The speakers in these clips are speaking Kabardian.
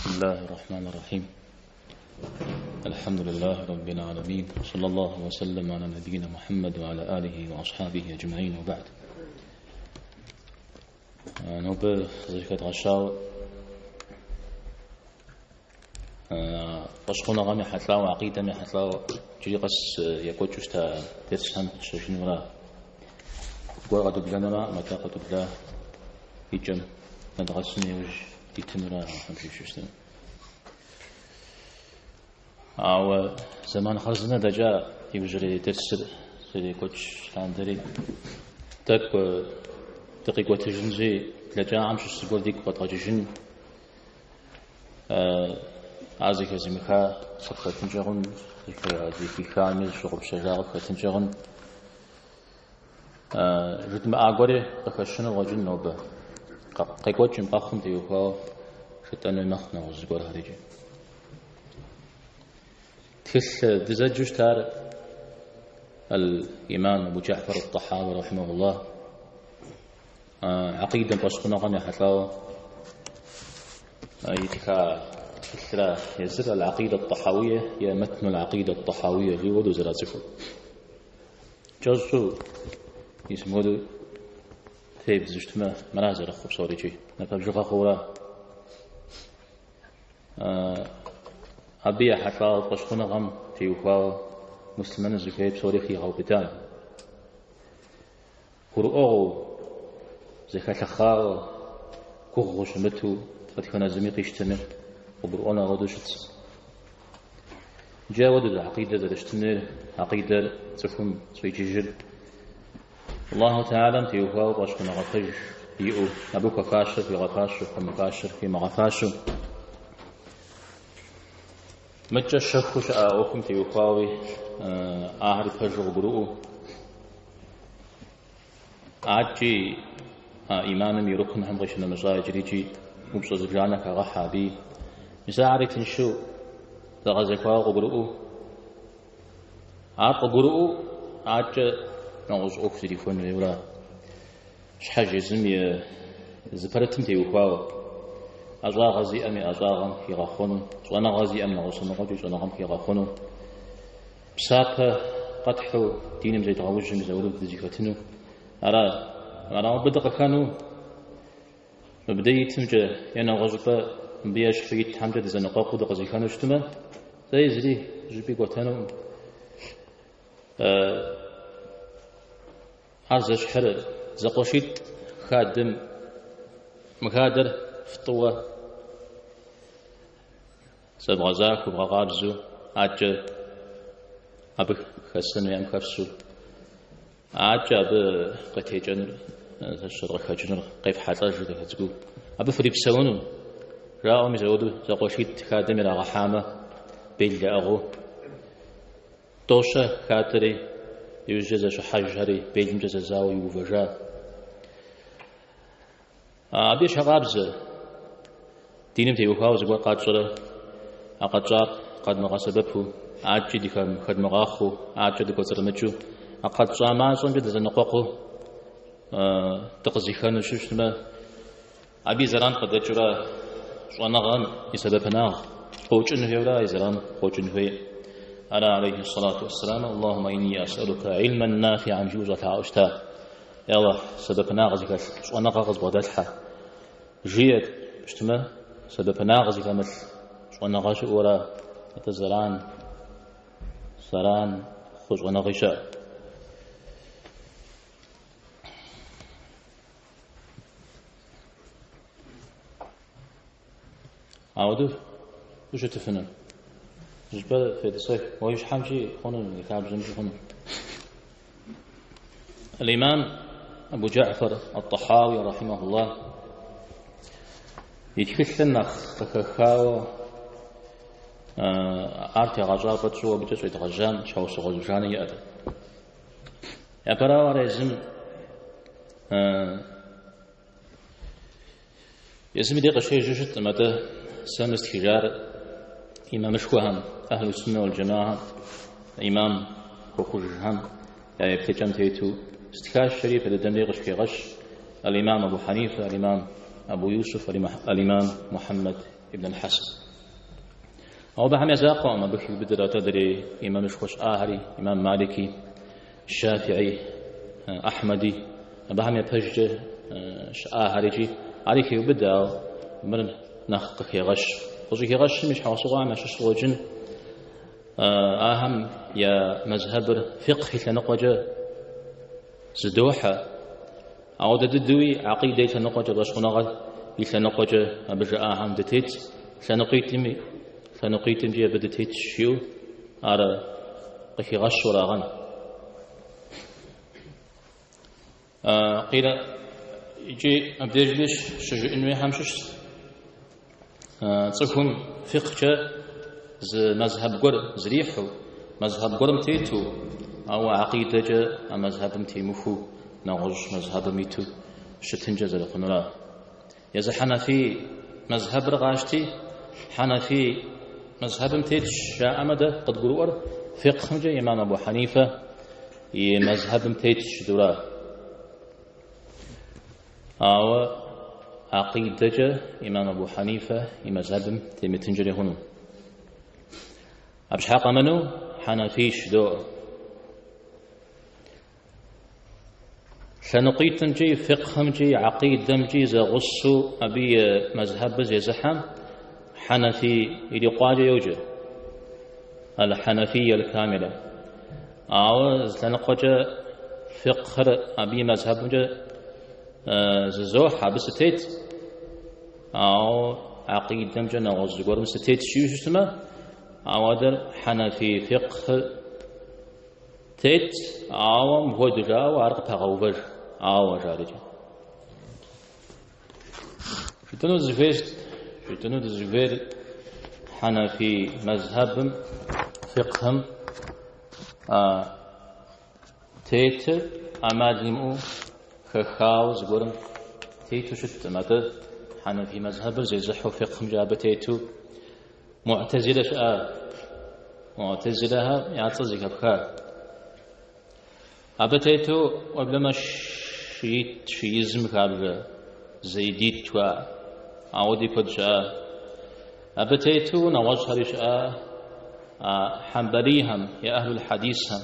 بسم الله الرحمن الرحيم الحمد لله رب العالمين صلى الله وسلم على نبينا محمد وعلى آله وأصحابه أجمعين وبعد Нобэ зэрыхэдгъэщауэ фӏэщхъуныгъэм ехьэлӏауэ, акъидэм ехьэлӏауэ иджыри къэс екӏуэкӏыу щыта дерсхэм пытщэжынура. Зыгуэр къэдублэнура, атӏэ къэдубла и кӏэм нэдгъэсыну иужь дитынура абыхэм щыщу щытыну. Ауэ зэман хъарзынэ дэкӏа иужьрей дерсыр зэрекӏуэкӏ лъандэри тӏэкӏу дыкъикӏуэтыжынщи, блэкӏахэм щыщ зыгуэр дигу къэдгъэкӏыжын, ар зэхэзымыха къыпхэтынкӏэ хъун, зэхихами зыщыгъупщэжа къыпхэтынкӏэ хъун. Жыдмыӏа гуэри къыхэщыну къыщӏэкӏын нобэ. Къекӏуэкӏым, къэхъум теухуауэ жытӏэнуи мэхъу нэгъуэщӏ зыгуэрхэр икӏи. Тхылъ дызэджэу щытар Аль-Имам Абу Джафар ат-Тахауи рахьимахуллах акъидэм фӏэщхъуныгъэм ехьэлӏауэ итха тхылъра езыр Аль-Акъидэ ат-Тахауие е Матну аль-Акъидэ ат-Тахауие жиӏэу хуэдэу зэрацӏыхур. Кӏэщӏу мис мыуэдэу тебдзу щытмэ, мыра зэрыхъу псори икӏи напэ бжыгъэ хъуура. Абы ехьэлӏауэ фӏэщхъуныгъэм теухуауэ муслъымэныр зыхуей псори хигъэубыда. Гурыӏуэгъуэу, зэхэлъыхъауэ, гугъуу щымыту дэтхэнэ зыми къищтэми къыгурыӏуэну ауэдэу щытщ. Иджы ауэдэу акъидэр зэрыщытынур, акъидэр цӏыхум щӏиджыжыр Аллаху Тэхьэлам теухуауэ фӏэщхъуныгъэ пэж иӏэу, абы хуэфащэр хуигъэфащэу, хуэмыфащэр хуимыгъэфащэу. Мыдкӏэ щэхуу щыӏэ ӏуэхум теухуауи ахэр пэжу къыгурыӏуэу, адэкӏи а иманым и рукнхэм къищынэмыщӏа иджырикӏи упщӏэ зыбжанэ хагъэхьэ абыи. Мис ахэри тыншу зэгъэзэхуауэ къыгурыӏуэу, ар къыгурыӏуэу адэкӏэ нэгъуэщӏ ӏуэху зэрихуэн хуейуэра. Щхьэж езым и зыпэрытым теухуауэ, ӏэщӏагъэ зиӏэм и ӏэщӏагъэм хигъэхъуэну, щӏэныгъэ зиӏэм нэгъуэщӏ лъэныкъуэкӏи щӏэныгъэм хигъэхъуэну, псапэ къэтхьу диным зедгъэужьым мис ауэдэу дызэхэтыну. Ара, ара мыбы дыкъыхэну, мыбдэ итымкӏэ е нэгъуэщӏыпӏэ мыбы ещхьу итхэмкӏэ дызэныкъуэкъуу дыкъызэхэну щытмэ, зэи зыри зыщӏыпӏи кӏуэтэнукъым. Ар зэщхьыр зэкъуэшитӏ хадэм, мы хадэр фтӏыуэ зэбгъэзахуэу, бгъэкъабзэу, адэкӏэ абы хэсэну яӏэм хэфсэу, адэкӏэ абы къытекӏэнур, зэщыр къыхэкӏынур къефхьэлӏэжу дахэ цӏыкӏуу, абы фрипсэуну, жаӏэу мис апхуэдэу зэкъуэшитӏ хадэм ирагъэхьамэ, бел яӏыгъыу. Тӏощэ хатӏэри, иужькӏэ зэщыхьэжхэри белымкӏэ зэзауэ иувэжа. Абы ещхьыркъабзэ, диным теухуауэ зыгуэр къатщӏэрэ, а къэтщӏар къэдмыгъэсэбэпу, адэкӏи дыхэдмыгъахъуэу, адэкӏэ дыкӏуэцӏрымыкӏыу, а къэтщӏа мащӏэмкӏэ дызэныкъуэкъуу дыкъызыхэну щытмэ, Абы и зэран къыдэкӏыурэ щӏэныгъэм и сэбэпынагъ къокӏын хуейуэрэ и зэран къокӏын хуей. Ара алейхи сэлату уэсселам, Аллахумэ инни асӏэлукэ илмэн нафиан жиӏэу щӏэлъаӏуэу щыта. Е Аллахь, сэбэпынагъ зыхэлъ щӏэныгъэ къызбгъэдэлъхьэ. Жиӏэт щытмэ, сэбэпынагъ зыхэмылъ щӏэныгъэ щыӏэуэрэ, атӏэ зэран, зэран хъу щӏэныгъи щыӏэ. Ауэдэу ущытыфыну. Зыщӏыпӏэ фетӏысэх, уэ и щхьэмкӏи хъуну, и лъабжьэмкӏи хъуну. Аль-Имам Абу Джафар ат-Тахауи рахьимахуллах и тхылъыр нэхъ къыхэхауэ ар тегъэщӏапӏэ тщӏыуэ абыкӏэ щӏедгъэжьам щхьэусыгъуэ зыбжанэ иӏэт. Япэрауэ ар езым езым и дей къыщежьэу щыткъым, атӏэ сэ мы стхыжар имамышхуэхэм, Ахьлу Суннэ уал Джама'эм, имам хуэхъужхэм я еплъыкӏэм тету стхащ, жери япэ дыдэм дей къыщыхегъэщ Аль-Имам Абу Хьэнифэ, Аль-Имам Абу Юсуф, Аль-Имам Мухьэммэд ибн аль-Хьэсэн. Ауэ абыхэм я закъуэкъым абы хиубыдэр, атӏэ адрей имамышхуэ щыӏахэри, имам Малики, Шафии, Ахьмэди, абыхэм япэжкӏэ щыӏахэр икӏи ари хеубыдэ, ауэ мыр нэхъ къыхегъэщ. Къыщӏыхигъэщым и щхьэусыгъуэхэм ящыщ къыщӏэкӏын ахэм я мэзхьэбыр фикъх и лъэныкъуэкӏэ зыдохьэ, ауэдэ дыдэуи акъидэ и лъэныкъуэкӏэ, фӏэщхъуныгъэ и лъэныкъуэкӏэ абы жаӏахэм дытет, лъэныкъуитӏми, лъэныкъуитӏымкӏи абы дытетщ жиӏэу ар къыхигъэщу арагъэн. Къирэ икӏи абдежми щыжыӏэн хуейхэм щыщщ цӏыхум фикъкӏэ зы мэзхьэб гуэр зрихьу, мэзхьэб гуэрым тету, ауэ акъидэкӏэ а мэзхьэбым темыхуу нэгъуэщӏ мэзхьэбым иту щытынкӏэ зэрыхъунура. Езы хьэнафий мэзхьэбыр къащти, хьэнафий мэзхьэбым тетщ жаӏэмэ дэ къыдгурыӏуэр фикъхымкӏэ имам Абу Хьэнифэ и мэзхьэбым тетщ жытӏэура. Ауэ акъидэкӏэ имам Абу Хьэнифэ и мэзхьэбым темытынкӏэри хъуну. Абы щхьа къэмынэу хьэнафийщ жыдоӏэ. Лъэныкъуитӏымкӏи, фикъхымкӏи, акъидэмкӏи зэгъусэу абы и мэзхьэбыр зезыхьэм хьэнафий ирикъуакӏэ йоджэ. Аль-хьэнафий аль-камиля. Ауэ зы лъэныкъуэкӏэ фикъхыр абы и мэзхьэбымкӏэ зызохьэ, абы сытет. Ауэ акъидэмкӏэ нэгъуэщӏ зыгуэрым сытет жиӏэу щытмэ, ауэдэр хьэнафий фикъхыр Тет, ауэ мыпхуэдэу жаӏэу ар къыпагъэувэж, ауэ жарикӏэ. Жытӏэну дызыхуейр, жытӏэну дызыхуейр хьэнафий мэзхьэбым, фикъхым тетыр ӏэмал имыӏэу хэхауэ зыгуэрым тету щыткъым, атӏэ хьэнафий мэзхьэбыр зезыхьэу фикъхымкӏэ абы тету Муӏтэзилэ щыӏа? Муӏтэзилэхэр я цӏэ зэхэпха? Абы тету уеблэмэ шиит, шиизм хабжэ, зейдит жыхуаӏэ, ауэди куэд щыӏа. Абы тету нэгъуэщӏхэри щыӏа, а хьэмбэлийхэм е ахьлул хьэдисхэм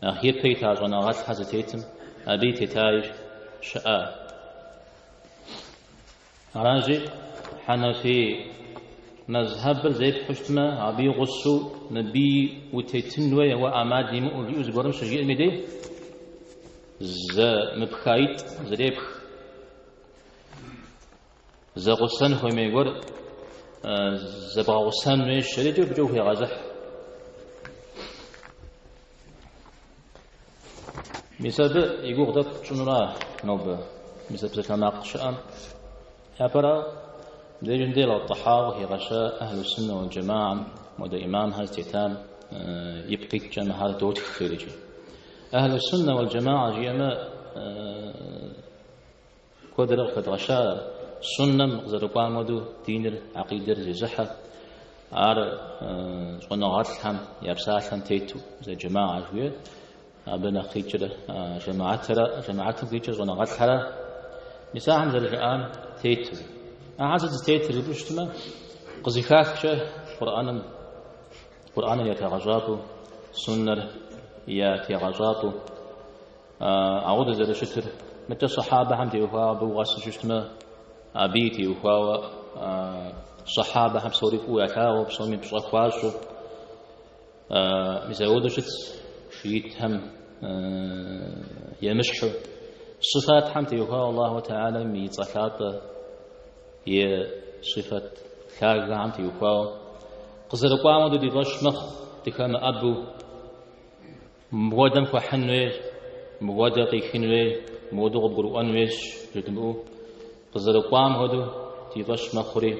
нэхъ ипэ ита щӏэныгъэлӏхэр зытетым абыи тетаи щыӏа. Аращи, хьэнафий мэзхьэбыр зепхьэу щытмэ, абы и гъусэу мыбыи утетын хуей уэ ӏэмал имыӏэу жиӏэу зыгуэрым щыжиӏэм и дей, зэмыпхаитӏ зэрепх. Зэгъусэн хуэмей гуэр зэбгъэгъусэн хуейщ, арикӏи абыкӏэ ухегъэзыхь. Мис абы и гугъу тӏэкӏу тщӏынура нобэ, мис а псалъэмакъ щыӏэм. Япэрауэ, мыбдежым дей гъэтӏыхьауэ къыхигъэща Ахьлу Суннэ уал Джэмаам, модэ имамхэр зытетам ипкъ иткӏэ мыхьэр дотх жерикӏи. Ахьлу Суннэ уал Джэмаа жиӏэмэ, куэдрэ къыхэдгъэща суннэм къызэрыкӏуам хуэдэу диныр, акъидэр зезыхьэ, ар щӏэныгъэлӏхэм я псалъэм тету зэ джэмаӏэ жыхуиӏэр, абы нэхъ къикӏыр жэмаатыра, жэмаатым къикӏыр щӏэныгъэлӏхэра, мис ахэм зэрыжаӏам тету. Ахэр сыт зытетыр жыпӏэу щытмэ, къызыхахкӏэ Къурӏэным, Къурӏэныр я тегъэщӏапӏэу, суннэр я тегъэщӏапӏэу, Ауэдэ зэрыщытыр, мыдкӏэ сэхьабэхэм теухуауэ абы укъэсу щытмэ, абыи теухуауэ сэхьабэхэм псори фӏыуэ ялъагъуу, псоми пщӏэ хуащӏу, мис ауэдэу щытщ шиитхэм емыщхьу. Сыфатхэм теухуауэ Аллаху Тэхьэлам и цӏэ лъапӏэ, и сыфат лъагэхэм теухуауэ къызэрыкӏуам хуэдэу ди фӏэщ мэхъу, дыхэмыӏэбэу. Мыпхуэдэм хуэхьын хуейщ, мыпхуэдэ къихын хуей, мыпхуэдэу къыбгурыӏуэн хуейщ жыдмыӏэу, къызэрыкӏуам хуэдэу ди фӏэщ мэхъури,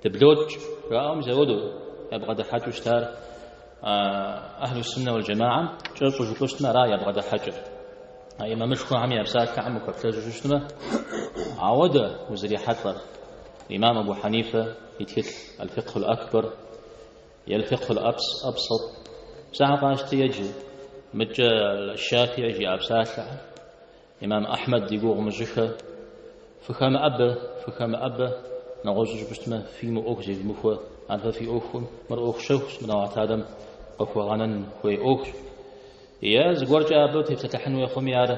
дыблокӏ, жаӏэу мис апхуэдэу я бгъэдыхьэкӏэу щытар Ахьлу Суннэ уал Джэмаам кӏэщӏу жыпӏэу щытмэ, ара я бгъэдыхьэкӏэр. А имамышхуэхэм я псалъэхэм ухэплъэжу щытмэ, ауэдэ узрихьэлӏэр. Имам Абу Хьэнифэ и тхылъ Аль-Фикъху Аль-Акбар Е Аль-Фикъху Аль-Абсат. Псалъэ къащти еджэ. Мыдкӏэ Шафии жиӏа псалъэхэр. Имам Ахьмэд и гугъу мыщӏыхэ. Фыхэмыӏэбэ, фыхэмыӏэбэ. нэгъуэщӏу жыпӏэу щытмэ, фи мыӏуэху зевмыхуэ, ар фэ фи ӏуэхукъым, мыр ӏуэху щэхущ, мыр Алыхь Тэхьэлам къыхуэгъэнэн хуей ӏуэхущ. Е зыгуэркӏэ абы тепсэлъыхьын хуей хъуми, ар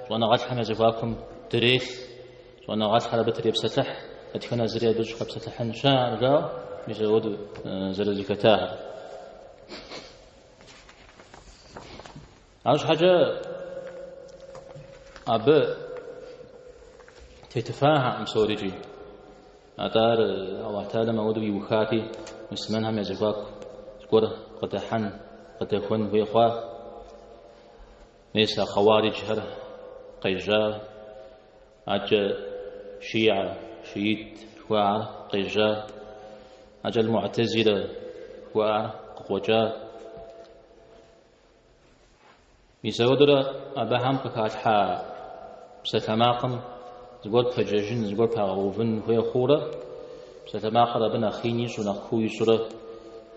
щӏэныгъэлӏхэм я зэхуакум дрелъ, щӏэныгъэлӏхэр абы трепсэлъыхь, дэтхэнэ зыри абы щӏыхэпсэлъыхьын щыӏэкъым, жаӏэу, мис апхуэдэу зэрызэхэтахэр. Арщхьэкӏэ абы тетыфахэкъым псорикӏи. Атӏэ ар Алыхь Тэхьэлам ауэдэу иухати, муслъымэнхэм я зэхуаку зыгуэр къыдыхьэн, къыдэхуэн хуей хъуа. Мес а хъэуариджхэр къежьа, адэкӏэ шиа, шиит жыхуаӏэр къежьа, адэкӏэ аль-Муӏтэзилэ жыхуаӏэр къыкъуэкӏа. Мис ауэдурэ абыхэм къыхалъхьа псалъэмакъым зыгуэр пэджэжын, зыгуэр пагъэувын хуей хъуурэ, псалъэмакъыр абы нэхъ ин ищӏу, нэхъ куу ищӏурэ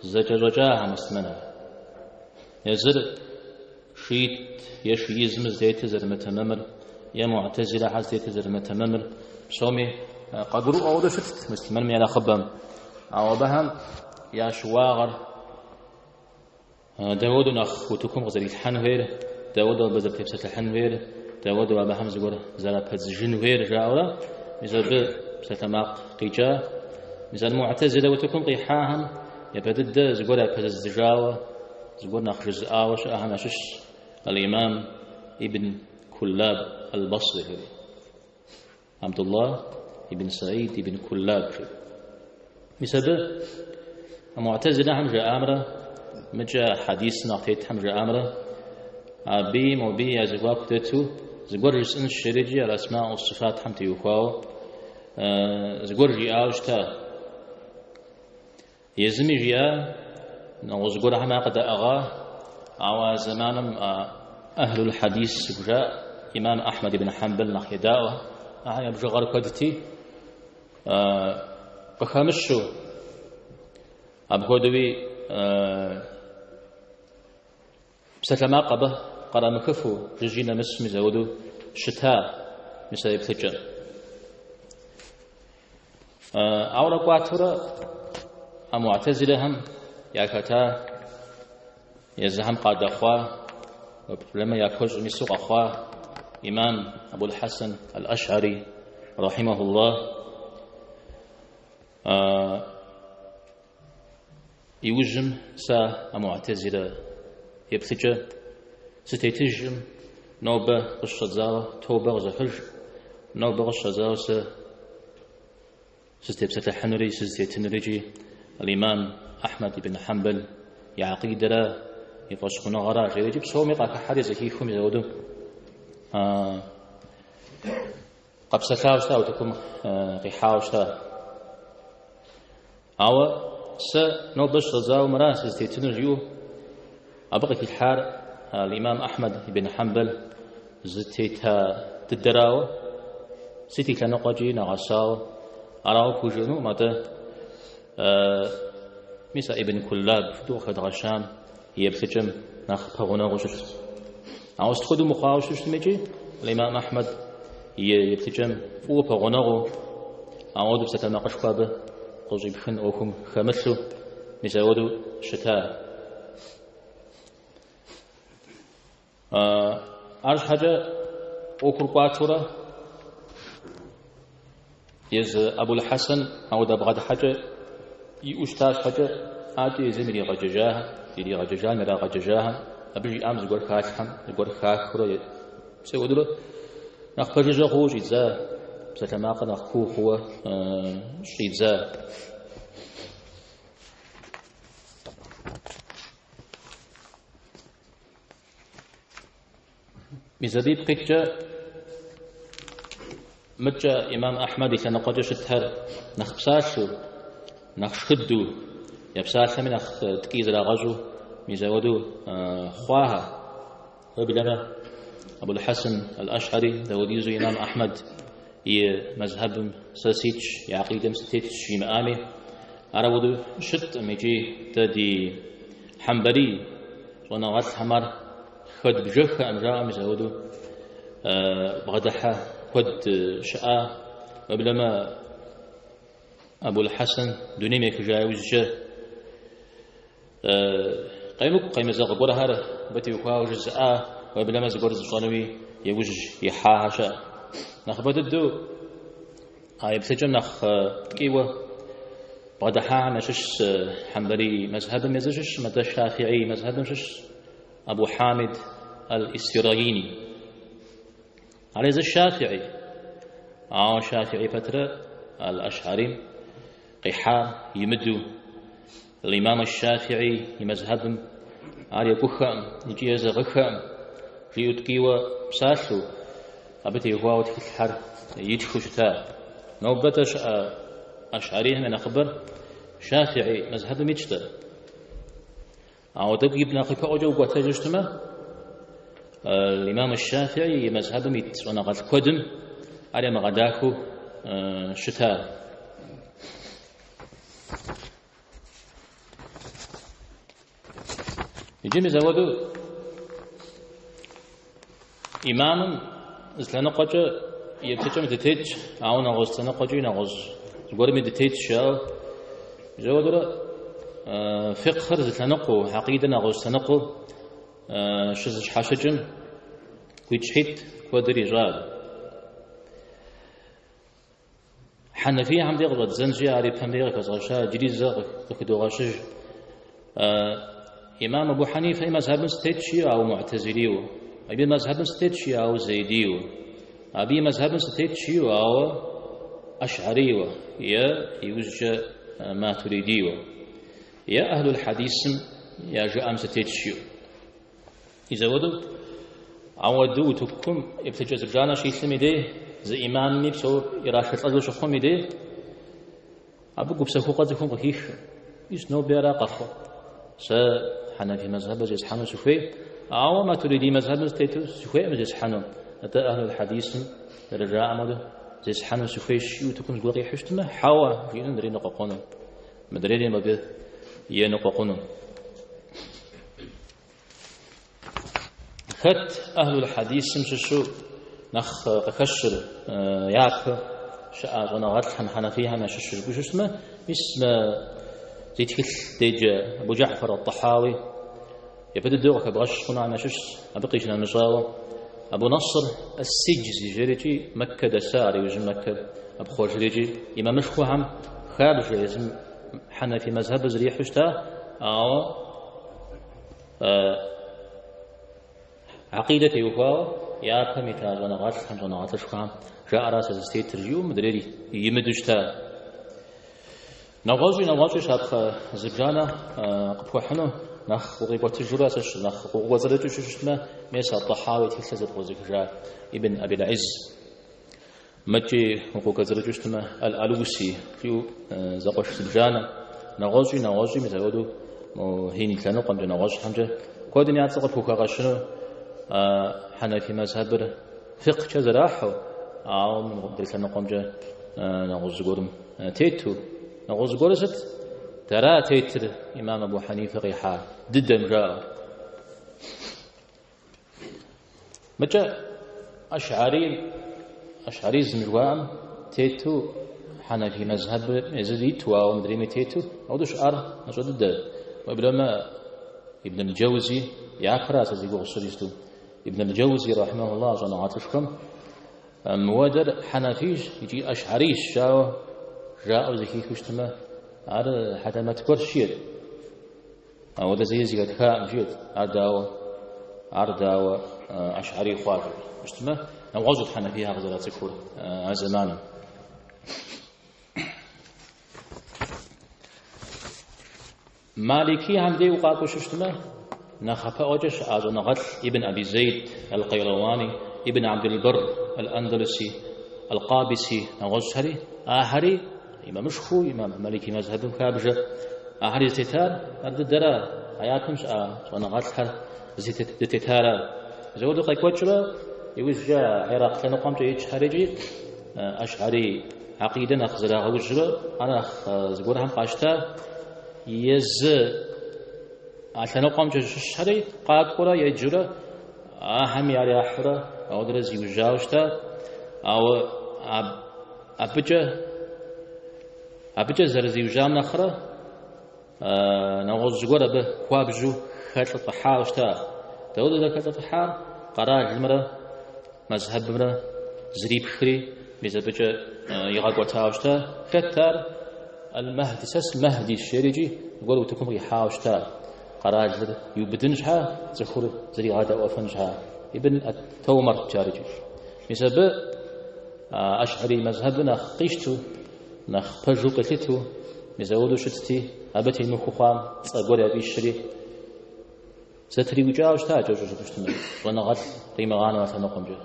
зэкӏэщӏэкӏахэм муслъымэнхэр. Езыр шиит е шиизмыр зытетыр зэрымытэмэмыр, е муӏтэзилэхэр зытетыр зэрымытэмэмыр псоми къагурыӏуэ хуэдэу щытт муслъымэным я нэхъыбэм. Ауэ абыхэм я щыуагъэр Дауэдэу нэхъ утыкум къызэрилъхьэн хуейр, дауэдэу абы зэрытепсэлъыхьын хуейр, дауэдэу абыхэм зыгуэр зэрапэдзыжын хуейр, жаӏэурэ, мис абы псалъэмакъ къикӏа. Мис аль-Муӏтэзилэ утыкум къихьахэм япэ дыдэ зыгуэр япэзыдзыжауэ, зыгуэр нэхъ жызыӏауэ щыӏэхэм ящыщщ аль-Имам ибн Куллаб аль-Басри жери. Абдулла ибн Саид ибн Куллаб жери. Мис абы муӏтэзилэхэм жаӏамрэ, мыкӏэ хьэдисым нэхъ тетхэм жаӏамрэ, абыи мобыи я зэхуаку дэту зыгуэр жысӏэнщ жерикӏи аль-Асма уас-сифатхэм теухуауэ зыгуэр жиӏауэ щыта. Езыми жиӏа, нэгъуэщӏ гуэрхэм ар къыдаӏыгъа, ауэ а зэманым а Ахлул Хьэдис зыхужаӏэ имам Ахьмэд ибн Хьэмбэл нэхъ едаӏуэ, ахэр я бжыгъэр куэдти, къыхэмыщу, апхуэдэуи псалъэмакъ абы кърамыхыфу, жыжьи нэмысу мис ауэдэу щыта мис а еплъыкӏэр. Ауэрэ кӏуатэурэ а муӏтэзилэхэм яхэта, езыхэм къадэхъуа, уеблэмэ я куэщӏым ису къэхъуа имам Абул-Хьэсэн аль-Ашӏари, рахьимахуллах, Иужьым сэ а муӏтэзилэ еплъыкӏэ сытетыжкъым, нобэ къыщыщӏэдзауэ тобэ къызохьыж, нобэ къыщыщӏэдзауэ сэ сызытепсэлъыхьынури сызытетынури икӏи аль-Имам Ахьмэд ибн Хьэмбэл и акъидэра, и фӏэщхъуныгъэра жери икӏи псоми къахыхьэри зэхихыу мис ауэдэу къэпсэлъауэ щыта, утыкум къихьауэ щыта. Ауэ сэ нобэ щыщӏэдзауэ мыра сызытетынур жиӏэу абы къыхилъхьар аль-Имам Ахьмэд ибн Хьэмбэл зытета дыдэрауэ, сыт и лъэныкъуэкӏи нэгъэсауэ арауэ пхужыӏэнукъым, атӏэ мис а Ибн Куллаб жытӏэу къыхэдгъэщам и еплъыкӏэм нэхъ пэгъунэгъуу щытщ. Ауэ сыт хуэдэу мыхъуауэ щытми икӏи аль-Имам Ахьмэд и еплъыкӏэм фӏыуэ пэгъунэгъуу, ауэдэу псалъэмакъышхуэ абы къыщӏипхын ӏуэхум хэмылъу, мис ауэдэу щыта. Арщхьэкӏэ ӏуэхур кӏуатэурэ езы Абул-Хьэсэн ауэдэ бгъэдыхьэкӏэ иӏэу щыта щхьэкӏэ, адэкӏэ езым иригъэджэжахэм, иригъэджэжам ирагъэджэжахэм, абы жиӏам зыгуэр халъхьэм, зыгуэр хахыурэ мис ауэдурэ нэхъ пэжыжьэ хъууэ щӏидза, псалъэмакъыр нэхъ куу хъууэ щӏидза. Мис абы ипкъ иткӏэ мыдкӏэ имам Ахьмэд и лъэныкъуэкӏэ щытхэр нэхъ псалъэу, нэхъ шхыдэу, я псалъэми нэхъ ткӏий зрагъэщӏу мис ауэдэу хъуахэ. Уеблэмэ Абул-Хьэсэн аль-Ашӏари дауэдизу имам Ахьмэд и мэзхьэбым сэ ситщ, и акъидэм сытетщ жимыӏами, ар ауэдэу щыткъым икӏи дэ ди хьэмбэлий щӏэныгъэлӏхэм ар хэдбжэххэкъым жаӏэу мис ауэдэу бгъэдыхьэ куэд щыӏа. Уеблэмэ Абул-Хьэсэн дунейм ехыжа иужькӏэ къемыкӏу, къемызэгъ гуэрхэр абы теухуауэ жызыӏа, уеблэмэ зыгуэр зыщӏэнуи иужь ихьахэр щыӏэ. Нэхъыбэ дыдэу а еплъыкӏэм нэхъ ткӏийуэ бгъэдыхьахэм ящыщщ Хьэмбэлий мэзхьэбым езыр щыщщ, атӏэ Шафиӏий мэзхьэбым щыщщ Абу Хьамид аль-Исфираини. Ар езыр Шафиӏий, ауэ Шафиӏий пэтрэ аль-Ашӏарим къихьар имыдэу, Имам Шафиӏий и мэзхьэбым ар екӏухэкъым икӏи езэгъыхэкъым, жиӏэу ткӏийуэ псалъэу, абы теухуауэ тхылъхэр итхыу щыта. Нобэ-тӏэ щыӏэ Ашӏарийхэм я нэхъыбэр Шафиӏий мэзхьэбым итщ-тӏэ. Ауэ тӏэкӏу иб нэхъ ипэӏуэкӏэ укӏуэтэжу щытмэ, Имам Шафиӏи и мэзхьэбым ит щӏэныгъэлӏ куэдым ар ямыгъэдахэу щыта. Иджы мис апхуэдэу имамым зы лъэныкъуэкӏэ и еплъыкӏэм дытетщ, ауэ нэгъуэщӏ лъэныкъуэкӏи нэгъуэщӏ зыгуэрми дытетщ, жаӏэу. Мис апхуэдэурэ фикъхыр зы лъэныкъуэу, хьэкъидэр нэгъуэщӏ лъэныкъуэу щызыщхьэщыкӏым гуитӏщхьитӏ куэдыр ищӏащ. Хьэнэфийхэм дей къыщӏэддзэнщи, ар ипэм дей къыхэзгъэща, иджыри зэ къыхыдогъэщыж. Имам Абу Хьэнифэ и мэзхьэбым сытетщ жиӏэу, ауэ муӏтэзилийуэ. Абы и мэзхьэбым сытетщ жиӏэу, ауэ зейдийуэ. Абы и мэзхьэбым сытетщ жиӏэу, ауэ ашӏарийуэ е иужькӏэ матуридийуэ. Е ахьлул хьэдисым я жыӏэм сытетщ жиӏэу. Мис апхуэдэу, ауэдэу утыкум еплъыкӏэ зыбжанэ щилъым и дей, зы имамми псор ирашэлӏэжу щыхъум и дей, абы гупсэхугъуэ цӏыхум къыхихыр. Мис ноби ара къэхъур. Сэ хьэнэфий мэзхьэбыр зесхьэну сыхуей, ауэ матуридий мэзхьэбым сытету сыхуейкъым зесхьэну. Атӏэ ахьлул хьэдисым зэрыжаӏэм хуэдэу зесхьэну сыхуейщ жиӏэу утыкум зыгуэр къихьу щытмэ, хьэуэ, жиӏэну мыдрейр ныкъуэкъуэну. Мыдрейри мыбы еныкъуэкъуну. Хэт ахьлул хьэдисым щыщу нэхъ къыхэщыр япэ щыӏа щӏэныгъэлӏхэм, хьэнэфийхэм ящыщу жыпӏэу щытмэ, мис мы зи тхылъ деджэ Абу Джафэр ат-Тӏэхьауи япэ дыдэу къыхэбгъэщ хъунухэм ящыщщ, абы къищынэмыщӏауэ Абу Наср ас-Сиджзи жерикӏи Мэккэ дэса, ар иужьым Мэккэ ӏэпхъуэжрикӏи имамышхуэхэм хабжэ езым хьэнэфий мэзхьэбыр зэрихьэу щыта, ауэ Акъидэ теухуауэ япэм ита щӏэныгъэлӏхэм, щӏэныгъэлӏышхуэхэм жаӏэра сэ зыстетыр жиӏэу мыдрейр имыдэу щыта. Нэгъуэщӏи нэгъуэщӏи щапхъэ зыбжанэ къыпхуэхьыну, нэхъ укъикӏуэтыжурэ сэ нэхъ укъыкӏуэцӏрыкӏыу щытмэ, мес ат-Тӏэхьауи и тхылъыр зэпкърызыхыжа Ибн Абил Изз. Мыкӏи укъыкӏуэцӏрыкӏыу щытмэ, Аль-Алуси жиӏэу зэкъуэш зыбжанэ, нэгъуэщӏи нэгъуэщӏи мис апхуэдэу мо Хьинд лъэныкъуэмкӏэ, нэгъуэщӏхэмкӏэ куэдым я цӏэ къыпхухэгъэщыну хьэнэфий мэзхьэбыр фикъкӏэ зэрахьэу, ауэ мыдрей лъэныкъуэмкӏэ нэгъуэщӏ зыгуэрым тету. Нэгъуэщӏ зыгуэрыр сыт? Дэра тетыр имам Абу Хьэнифэ къихьа дыдэм жаӏэу. Мыкӏэ ашӏаризм жыхуаӏэм тету хьэнэфий мэзхьэбыр езыр иту, ауэ мыдрейми тету, ауэдэу щыӏар мащӏэ дыдэ. Уеблэмэ Ибн аль-Джэузи, япэра сэ зи гугъу сщӏыр исту, Ибн аль-Джэузи рахьимэхуллах щӏэныгъэлӏышхуэм мыуэдэр хьэнэфийщ икӏи ашӏарийщ жаӏэу жаӏэу зэхихыу щытмэ, ар хьэлэмэт гуэрщ жиӏэрт. Ауэдэ зэи зэхэтхакъым, жиӏэрт, ар дауэ, ар дауэ ашӏарий хъуа, жиӏэу щытмэ, нэгъуэщӏут хьэнэфийхэр къызэрацӏыхур а зэманым. Маликийхэм дей укъакӏуэу щытмэ, нэхъапэӏуэкӏэ щыӏа щӏэныгъэлӏ Ибн Аби Зейд аль-Къайрауани, Ибн Абдул-Барр аль-Андалуси, аль-Къабиси, нэгъуэщӏхэри, ахэри имамышхуэу имам Малики мэзхьэбым хабжэ. Ахэри зытетар ар дыдэра, а япэм щыӏа щӏэныгъэлӏхэр зытетара. Зэуэдэу къекӏуэкӏрэ, иужькӏэ Ирак лъэныкъуэмкӏэ икӏхэрикӏи Ашӏари акъидэ нэхъ зрагъэужьрэ, ар нэхъ зыгуэрхэм къащта, езы а лъэныкъуэмкӏэ щыщхэри къакӏуэрэ еджурэ, ахэми ар яхьурэ ауэдэрэ зиужьауэ щыта, ауэ абыкӏэ. Абыкӏэ зэрызиужьам нэхърэ нэгъуэщӏ зыгуэр абы хуабжьу хэлӏыфӏыхьауэ щыта. Дауэдэу зэрыхэлӏыфӏыхьар? Къэралымрэ мэзхьэбымрэ зрипхри, мис абыкӏэ игъэкӏуэтауэ щыта. Хэт ар? Аль-Махди, сэ сы-Махдищ, жери икӏи зыгуэр утыкум къихьауэ щыта. Къэралыр иубыдын щхьа, цӏыхур зригъэдэӏуэфын щхьа. Ибн ат-Таумэрт ар икӏи. Мис абы Ашӏари мэзхьэбыр нэхъ къищтэу, нэхъ пэжу къилъытэу, мис ауэдэу щытти, абы темыхуэу хъуам цӏэ гуэр яфӏищри, зэтриукӏауэ щыта кӏэщӏу жыпӏэу щытмэ, щӏэныгъэлӏ къимыгъанэу а лъэныкъуэмкӏэ.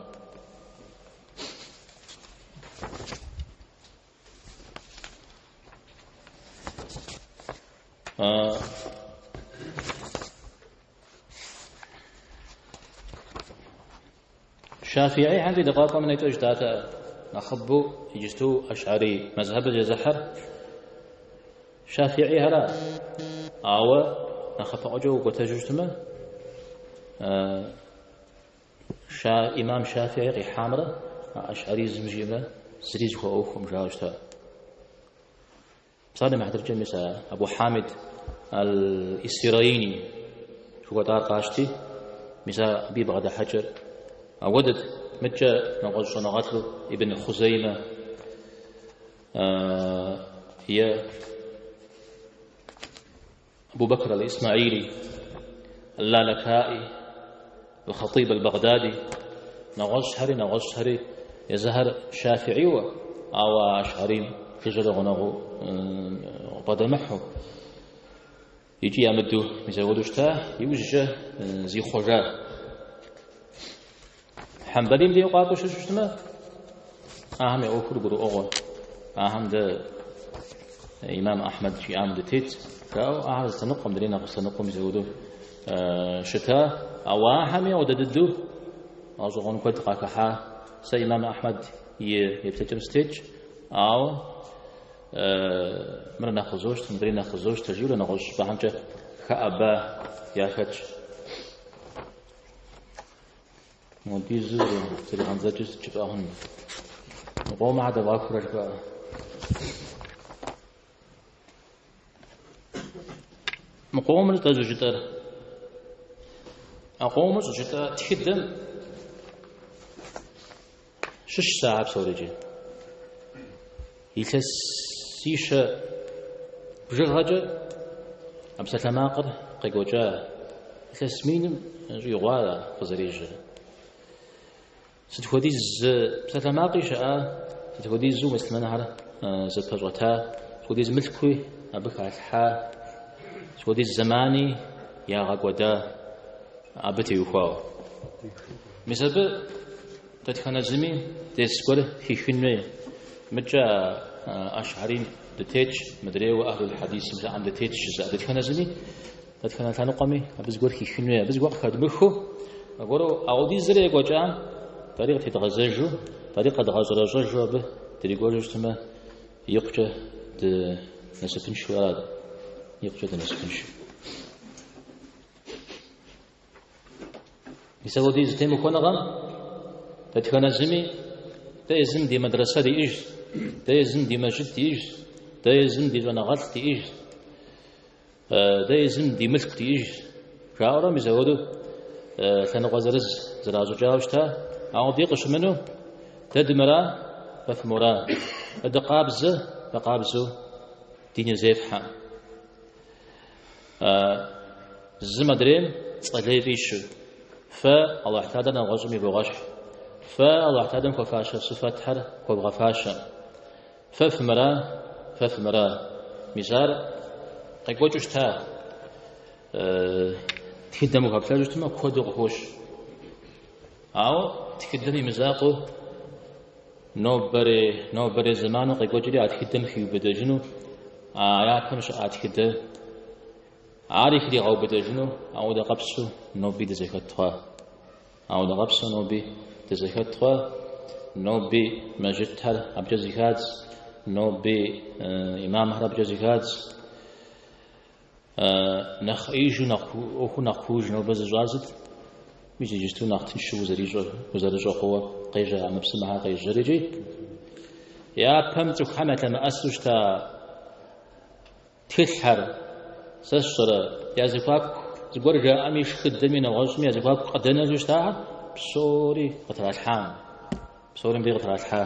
Шафиӏихэмкӏи дыкъакӏуэм нэкӏэ жытӏатэ нэхъыбэу иджысту Ашӏари мэзхьэбыр зезыхьэр шафиӏихэра. Ауэ нэхъыпэӏуэкӏэ укӏуэтэжу щытмэ, имам Шафиӏи къихьамрэ ашӏаризм жиӏэмрэ зыри зыхуэӏуэхукъым жаӏэу щыта. Псалъэм и хьэтыркӏэ мис а Абу Хьамид аль-Исфираини жыхуэтӏар къащти, мис абы и бгъэдыхьэкӏэр ауэдэт, мыдкӏэ нэгъуэщӏ щӏэныгъэлӏу Ибн Хъузеймэ е Абу Бакр аль-Исмаили, аль-Лалакаи, аль-Хатиб аль-Багъдади, нэгъуэщӏхэри, нэгъуэщӏхэри езыхэр шафиӏийуэ, ауэ Ашӏарим жыжьэрэ гъунэгъуу бгъэдэмыхьэу икӏи ямыдэу мис апхуэдэу щыта, иужькӏэ зихъуэжа. Хьэмбэлим деж къакӏуэу щыту щытмэ, ахэм я ӏуэхур гурыӏуэгъуэ. Ахэм дэ имам Ахьмэд жиӏам дытет, жаӏэу ахэр зы лъэныкъуэм, дэри нэгъуэщӏ лъэныкъуэм мис апхуэдэу щыта. Ауэ ахэми ауэдэ дыдэу гъэщӏэгъуэн куэд къахыхьа. Сэ имам Ахьмэд и еплъыкӏэм сытетщ, ауэ мыр нэхъ къызощтэ, мыдрей нэхъ къызощтэ, жиӏэурэ нэгъуэщӏ щӏыпӏэхэмкӏэ хэӏэба яхэтщ. Модизу зэригъэндзэкӏыу сыт жыпӏэ хъун? Мы къомыр щхьэ дэбгъэхурэ жыпӏэ? Мы къомыр дэ щӏыжытӏэр? А къомыр щӏыжытӏэр тхыдэм щыщщ ахэр псори икӏи. Илъэсищэ бжыгъэкӏэ а псалъэмакъыр къекӏуэкӏа, илъэс миным щӏигъуа къызэрежьэр. Сыт хуэдиз псалъэмакъи щыӏа, сыт хуэдизу муслъымэнхэр зэпэщӏэта, сыт хуэдиз мылъкуи абы халъхьа, сыт хуэдиз зэмани ягъэкӏуэда абы теухуауэ. Мис абы Дэтхэнэ зыми дерс гуэр хихын хуей. Мыдкӏэ Ашӏарим дытетщ, мыдрейуэ Ахлул Хьэдисым жаӏэм дытетщ жызыӏэ. Дэтхэнэ зыми, дэтхэнэ лъэныкъуэми абы зыгуэр хихын хуей. Абы зыгуэр къыхэдмыхыу, аргуэру ауэдизрэ екӏуэкӏам дэри къытедгъэзэжу, дэри къэдгъэщӏэрэщӏэжу абы дрикӏуэжу щытмэ, икъукӏэ дынасыпыншэу арат. Икъукӏэ дынасыпыншэу. Мис апхуэдиз зэтемыхуэныгъэм дэтхэнэ зыми дэ езым ди мэдрэсэ диӏэжщ, дэ езым ди мэжджыт диӏэжщ, дэ езым ди щӏэныгъэлӏ диӏэжщ, дэ езым ди мылъку диӏэжщ. Жаӏэурэ мис апхуэдэу лъэныкъуэ зырыз зращӏыкӏауэ щыта, ауэ абы къыщымынэу дэ дымыра, фэ фымора. Дэ дыкъабзэ, фэ къабзэу диныр зефхьэ. Зым адрейм цӏэ лей фӏищу. Фэ Алыхь Тэхьэлар нэгъуэщӏым ивогъэщхь. Фэ Алыхь Тэхьэлам хуэфащэ сыфэтхэр хуэвгъэфащэ. Фэ фымыра, фэ фымыра. Мис ар къекӏуэкӏыу щыта тхыдэм ухэплъэжу щытмэ, куэду къыхощ. Ауэ тхыдэм и мызакъуэу нобэрей, нобэрей зэману къекӏуэкӏри а тхыдэм хиубыдэжыну, а япэм щыӏа тхыдэ ари хригъэубыдэжыну ауэдэ къэпсу ноби дызэхэт хъуа. Ауэдэ къэпсу ноби дызэхэт хъуа, ноби мэжджытхэр абыкӏэ зэхадз, ноби имамхэр абыкӏэ зэхадз. Нэхъ ӏеижу, нэхъ ӏуэхур нэхъ кууж нобэ зыщӏар сыт? Мис иджысту нэхъ тыншу узэрищӏэр, узэрыщӏэ хъууэ къежьа ӏэмэпсымэхэр къежьэр икӏи. Япэм цӏыхухэм ялъэмыӏэсу щыта Тхылъхэр, сэ сщӏэрэ, я зэхуаку зыгуэр жаӏэми, шхыдэми, нэгъуэщӏми я зэхуаку къыдэнэжу щытахэр псори къытралъхьам. Псори мыбы къытралъхьа.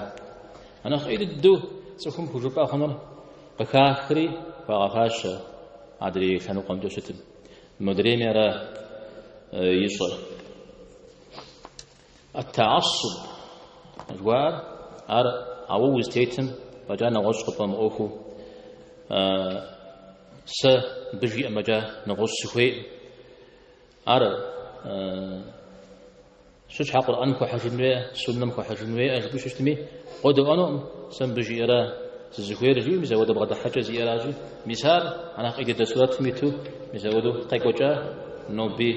А нэхъ ӏей дыдэу цӏыхум хужыпӏэ хъунур къыхахри хуагъэфащэ адрей лъэныкъуэмкӏэ щытым. Модрейми ара ищӏэр. Ат-таассуб жыхуаӏэр ар а уэ узытетым фӏэкӏа нэгъуэщӏ къыпфӏэмыӏуэхуу сэ мыбы жиӏэм фӏэкӏа нэгъуэщӏ сыхуейкъым. Ар сыт щхьэ Къурӏэным хуэхьыжын хуейӏэ, суннэм хуэхьыжын хуейӏэ жыпӏэу щытми, къодэӏуэнукъым, сэ мыбы жиӏэра сызыхуейр жиӏэу, мис ауэдэ бгъэдыхьэкӏэ зиӏэращи, мис ар а нэхъ ӏей дыдэ сурэтым иту, мис ауэдэу къекӏуэкӏа ноби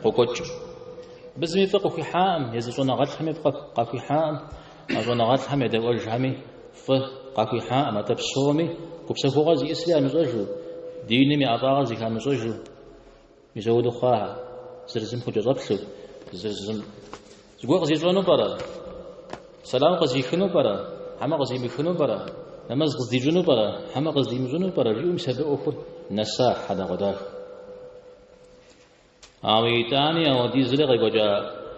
къокӏуэкӏ. Абы зыми фӏы къыхуихьакъым, езы щӏэныгъэлӏхэми фӏы къахуихьакъым, а щӏэныгъэлӏхэм едэӏуэжхэми фӏы къахуихьакъым, атӏэ псоми гупсэхугъуэ зиӏысри ямыщӏэжу, диным и ӏэфӏагъэр зыхамыщӏэжу, мис ауэдэу хъуахэр, зыр зым хукӏэщӏэплъу, зыр зым зыгуэр къызищӏэну пӏэрэ, сэлам къызихыну пӏэрэ, хьэмэ къызимыхыну пӏэрэ, нэмэз къыздищӏыну пӏэрэ, хьэмэ къыздимыщӏыну пӏэрэ, жиӏэу мис абы ӏуэхур нэса хьэдэгъуэдахэ. Ауэ итӏани ауэдизрэ къекӏуэкӏа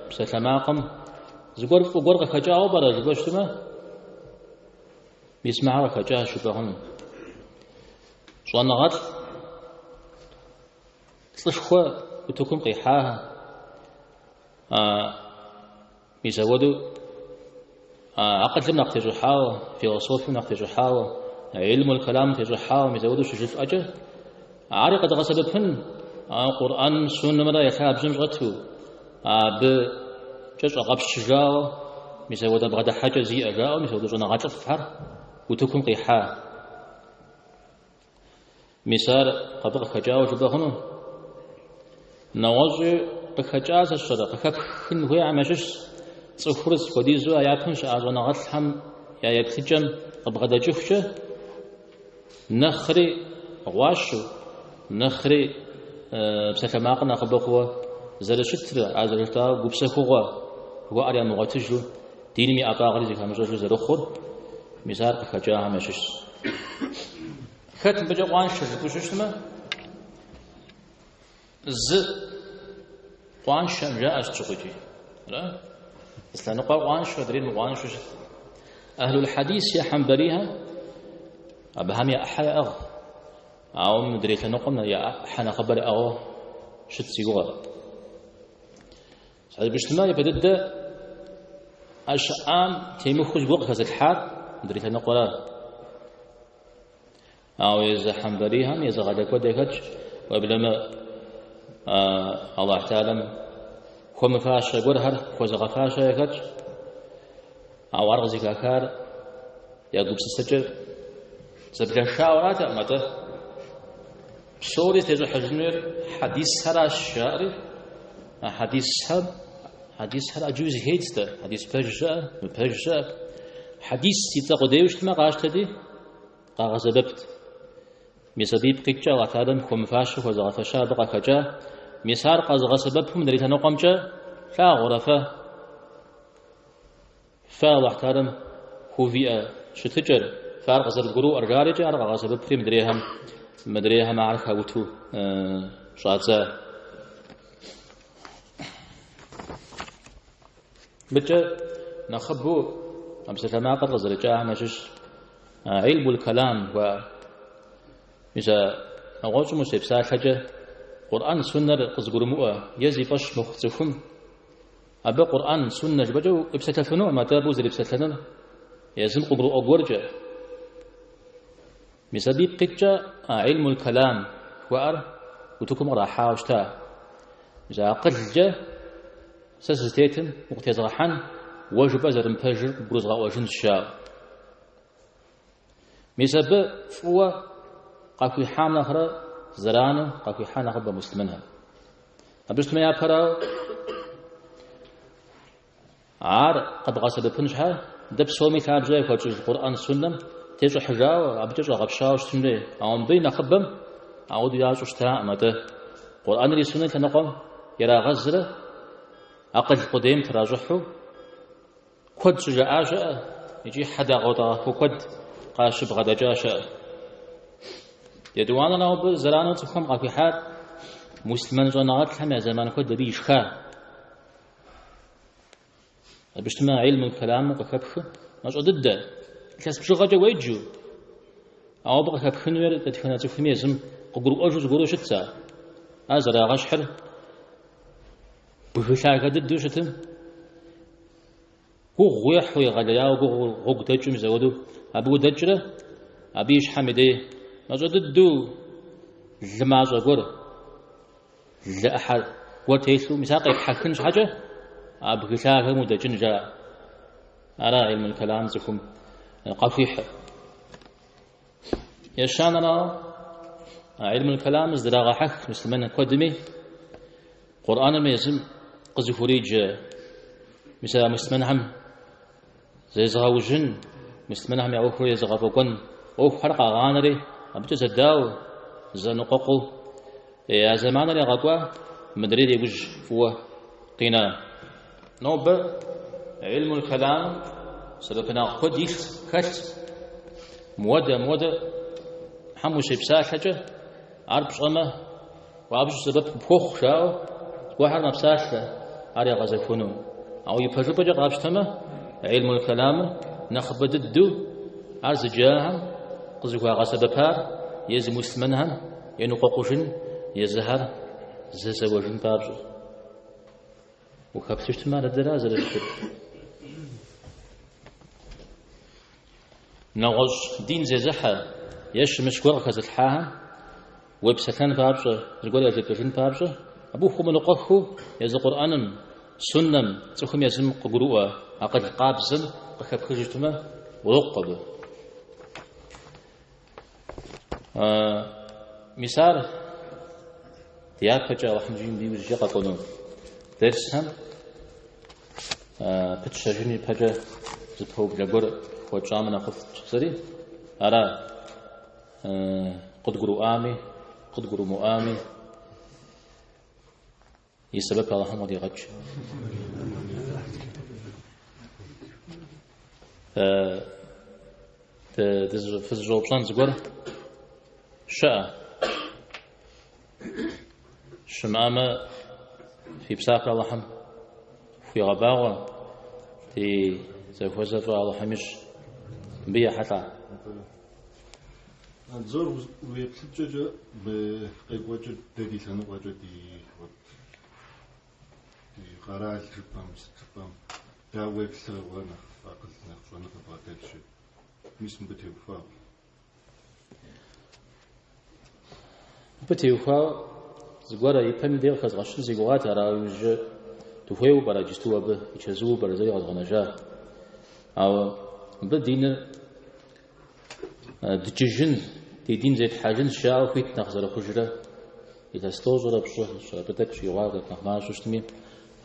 псалъэмакъым зыгуэр фӏы гуэр къыхэкӏауэ пӏэрэ жыпӏэу щытмэ, мис мыхэр къыхэкӏащ жыпӏэ хъуну. Щӏэныгъэлӏ лӏышхуэ утыкум къихьахэр, мис ауэдэу акъылым нэхъ тещӏыхьауэ, философием нэхъ тещӏыхьауэ, илмул каламым тещӏыхьауэ, мис ауэдэу щыжыфӏэкӏэ, ари къэдгъэсэбэпын, ауэ Къурӏэным, суннэмрэ я лъабжьэм щӏэту, абыкӏэ щӏэгъэпщыжауэ, мис ауэдэ бгъэдыхьэкӏэ зиӏэ жаӏэу, мис ауэдэ щӏэныгъэлӏыфӏхэр утыкум къихьа. Мис ар абы къыхэкӏауэ жыпӏэ хъуну? Нэгъуэщӏуи къыхэкӏа сэ сщӏэрэ, къыхэпхын хуейхэм ящыщщ цӏыхур сыт хуэдизу а япэм щыӏа щӏэныгъэлӏхэм я еплъыкӏэм къыбгъэдэкӏыхукӏэ нэхъри гъуащэу, нэхъри псалъэмакъыр нэхъыбэ хъууэ зэрыщытыр, ар зэрыжытӏауэ гупсэхугъуэ жыхуаӏэр ямыгъуэтыжу, диным и ӏэфӏагъри зыхамыщӏэжу зэрыхъур, мис ар къыхэкӏахэм ящыщщ. Хэт мыбыкӏэ къуаншэ жыпӏэу щытмэ, зы къуаншэм жаӏэ сыт щыгъуикӏи. Ара? Зы лъэныкъуэр къуаншэу, адрейр мыкъуаншэу щыт. Ахлул хьэдис е хьэмбэлихэм абыхэм я ӏыхьэ яӏыгъ. Ауэ мыдрей лъэныкъуэм я ӏыхьэ нэхъыбэр яӏыгъыу щыт си гугъэр. Абы щытмэ, япэ дыдэ а щыӏам темыхуэу зыгуэр къыхэзылъхьар мыдрей лъэныкъуэра. Ауэ езы хьэмбэлихэм езыгъэлей куэд яхэтщ, уеблэмэ Аллахь Тэхьэлам хуэмыфащэ гуэрхэр хуэзыгъэфащэ яхэтщ. Ауэ ар къызыхахар я гупсысэкӏэр зэблэшауэ аратэкъым, атӏэ псори зытещӏыхьыжынур хьэдисхэращ, жаӏэри, а хьэдисхэр, хьэдисхэр ӏэджэуи зэхедз-тӏэ, хьэдис пэж щыӏэ, мыпэж щыӏэ. Хьэдис и цӏэ къудейуэ щытмэ къащтэти, къагъэсэбэпт. Мис абы ипкъ иткӏэ Аллахь Тэхьэлам хуэмыфащэ хуэзыгъэфэща абы къахэкӏа, мис ар къэзыгъэсэбэпу мыдрей лъэныкъуэмкӏэ флъагъурэ фэ? Фэ Аллахь Тэхьэлам хувиӏэ щытыкӏэр, фэ ар къызэрывгурыӏуэр жарикӏэ ар къагъэсэбэпри мыдрейхэм, мыдрейхэм ар хауту щӏадза. Мыбыкӏэ нэхъыбэу а псалъэмакъыр къызэрыкӏахэм ящыщ илмул калам жыхуаӏэр. Мис а нэгъуэщӏым ущепсалъэкӏэ Къурӏэн суннэр къызыгурымыӏуэ е зи фӏэщ мыхъу цӏыхум Абы Къурӏэн, суннэ жыпӏэкӏэ уепсэлъэфынукъым, атӏэ абы узэрепсэлъэнур езым къыгурыӏуэ гуэркӏэ. Мис абы ипкъ иткӏэ а илмул калам жыхуаӏэр утыкум кърахьауэ щыта. Мис а акъылкӏэ сэ сызытетым укъытезгъэхьэн, уэ жыпӏэр зэрымыпэжыр къыбгурызгъэӏуэжынщ, жаӏэу. Мис абы фӏыуэ къахуихьам нэхърэ зэрану къахуихьа нэхъыбэ муслъымэнхэм. Абы щытмэ япэрауэ, ар къэбгъэсэбэпын щхьэ, дэ псоми лъабжьэ яхуэтщӏыж Къурӏэн суннэм тещӏыхьыжауэ, абыкӏэ щӏэгъэпщауэ щытын хуей. Ауэ мыбы и нэхъыбэм ауэдэу ящӏу щытакъым, атӏэ Къурӏэнри суннэри лъэныкъуэм ирагъэзрэ акъыл къудейм тращӏыхьу, Куэд щыжаӏа щыӏэ икӏи хьэдэгъуэдахэ куэд къащыбгъэдэкӏа щыӏэ. Етӏуанэрауэ, абы зэрану цӏыхухэм къахуихьар муслъымэн щӏэныгъэлӏхэм я зэман куэд абы ишха. Абы щытмэ, гьилмул кэламым къыхэпхыр мащӏэ дыдэ, илъэс бжыгъэкӏэ уеджэу, ауэ абы къыхэпхын хуейр дэтхэнэ цӏыхуми езым къыгурыӏуэжу зыгуэру щытщ ар. Ар зэрагъэщхьыр бгы лъагэ дыдэу щытым, гугъу ехьу, егъэлеяуэ гугъу гъуэгу дэкӏым мис ауэдэу абы удэкӏрэ, абы и щхьэм и дей мащӏэ дыдэу лы мащӏэ гуэр, лы ӏыхьэ гуэр телъу, мис ар къепхьэхын щхьэкӏэ, а бгы лъагэм удэкӏын жаӏэ. Ара гьилмул кэлам цӏыхум къахуихьыр. Ещанэрауэ, а гьилмул кэламым зыдрагъэхьэх муслъымэн куэдми, Къурӏэным езым къызыхуриджэ, мис а муслъымэнхэм зезыгъэужьын, муслъымэнхэм я ӏуэхур езыгъэфӏэкӏуэн ӏуэхухэр къагъанэри, абыкӏэ зэдауэ, зэныкъуэкъуу я зэманыр ягъэкӏуа, мыдрейр иужь фӏыуэ къина. Нобэ гьилмул кэламым сэбэпынагъ куэд илъ, хэлъ. Муэдэ, муэдэхэм ущепсалъэкӏэ, ар пщӏэмэ, хуабжьу сэбэп къыпхуохъу, жаӏэу зыгуэрхэр мэпсалъэ, ар ягъэзэхуэну. Ауэ ипэжыпӏэкӏэ къапщтэмэ, гьилмул кэламыр нэхъыбэ дыдэу ар зыджахэм къызыхуагъэсэбэпар езы муслъымэнхэм еныкъуэкъужын, езыхэр зэзэуэжын папщӏэ. Ухэплъу щытмэ, ар дыдэра зэрыщытыр. Нэгъуэщӏ дин зезыхьэ е щымыщ гуэр къыхэзылъхьахэм уепсэлъэн папщӏэ, зыгуэр яжепӏэжын папщӏэ, абы ухуэмыныкъуэххэу езы Къурӏэным, суннэм, цӏыхум езым къыгурыӏуэ акъыл къабзэм къыхэпхыжу щытмэ, урокъу абы. Мис ар дяпэкӏэ Алыхьым жиӏэм ди ужькӏэ къэкӏуэну дерсхэм пытщэжын ипэкӏэ зы пэублэ гуэр хуэтщӏамэ нэхъыфӏт жысӏэри, ара къыдгурыӏуами, къыдгурымыӏуами и сэбэп Алыхьым къыдигъэкӏ. Фызыщӏэупщӏэн зыгуэр щыӏэ? Щымыӏэмэ, фи псапэр Алыхьым фхуигъэбагъуэ, ди зэхуэзэ фӏы Алыхьым ищӏ. Мыбы ехьэлӏа. Андзор, уи еплъыкӏэкӏэ мы къекӏуэкӏыр дэ ди лъэныкъуэкӏэ ди вот ди къэрал жыпӏэм, сыт жыпӏэм, дауэ уеплърэ уэ нэхъ акъыл, нэхъ щӏэныгъэ бгъэдэлъщи? Мис мыбы теухуауэ. Мыбы теухуауэ зыгуэр ипэм дей къыхэзгъэщын си гугъат, ар ауэ иужькӏэ дыхуейуэ пӏэрэ иджысту абы и чэзууэ пӏэрэ жысӏэри къэзгъэнэжа. Ауэ мыбы диныр дджыжын, ди дин зетхьэжынщ жаӏэу хуит нэхъ зэрыхъужрэ илъэс тӏощӏрэ пщӏы, абы тӏэкӏу щӏигъуа, тӏэкӏу нэхъ мащӏэу щытми,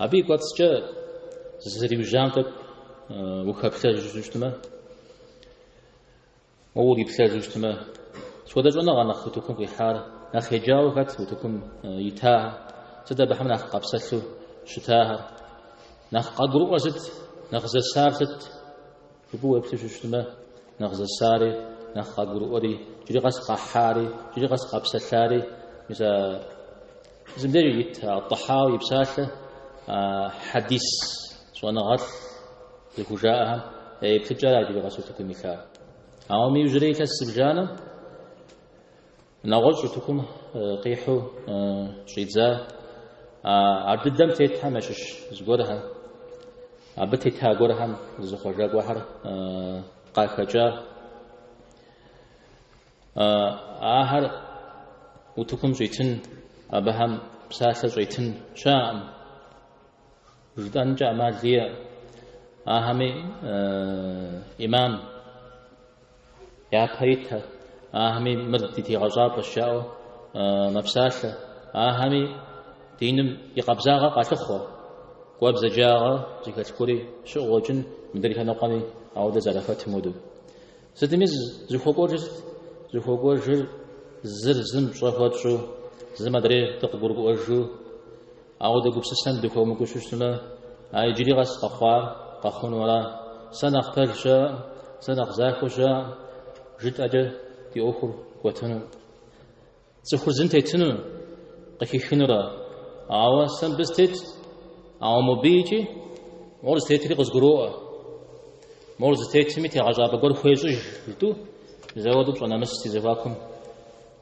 абы и кӏуэцӏкӏэ зызэриужьам тӏэкӏу ухэплъэжу щытмэ, уэ уриплъэжу щытмэ, сыт хуэдэ щӏэныгъэ нэхъ утыкум къихьар, нэхъ еджауэ хэт утыкум итахэр, сыт абыхэм нэхъ къапсэлъу щытахэр, нэхъ къагурыӏуэр сыт, нэхъ зэсар сыт? Жыпӏэу уеплъу щытмэ, нэхъ зэсари, нэхъ къагурыӏуэри, иджыри къэс къахьари, иджыри къэс къапсэлъари, мис а зым деж ит а Тӏэхьауи и псалъэ, а хьэдис щӏэныгъэлӏ зыхужаӏэхэм я еплъыкӏэра иджыри къэс утыкум илъар. Ауэ мы иужьрей илъэс зыбжанэм нэгъуэщӏ утыкум къихьу щӏидза ар дыдэм тетхэм ящыщ зыгуэрхэр, абы тета гуэрхэм зыхъуэжа гуэрхэр къахэкӏа. Ахэр утыкум щӏитын, абыхэм псалъэ щӏитын щыӏэкъым. Жытӏэнкӏэ ӏэмал иӏэ. Ахэми имам япэ итхэр, ахэми мыр ди тегъэщӏапӏэщ жаӏэу мэпсалъэ. Ахэми диным и къабзагъэр къалъыхъуэ. Кӏуэ бзаджагъэ зыхэлъ гуэри щыӏугъуэкӏын мыдрей лъэныкъуэми ауэдэ зэрахэтым хуэдэу. Сытми зыхуэкӏуэжыр сыт? Зыхуэкӏуэжыр зыр зым пщӏэ хуэтщӏу, зым адрейр дыкъыгурыӏуэжу, ауэдэ гупсысэм дыхуэмыкӏуэу щытмэ, а иджыри къэс къэхъуар къэхъуну ара? Сэ нэхъ пэж щыӏэкъым, сэ нэхъ захуэ щыӏэкъым, жытӏэкӏэ ди ӏуэхур кӏуэтыну. Цӏыхур зым тетыну къыхихынурэ, ауэ сэ мыбы сытет, ауэ мобы икӏи мор зытетри къызгуроӏуэ. Мор зытетми тегъэщӏапӏэ гуэр хуещӏыж жытӏэу, мис ауэдэу пщӏэ нэмыс ди зэхуакум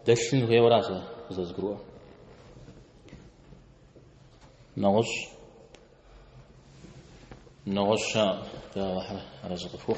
дэлъын хуейуэра сэ къызэрызгурыӏуэр. Нэгъуэщӏ, нэгъуэщӏ щыӏэкъым, дэ Алыхьыр арэзы къытхухъу.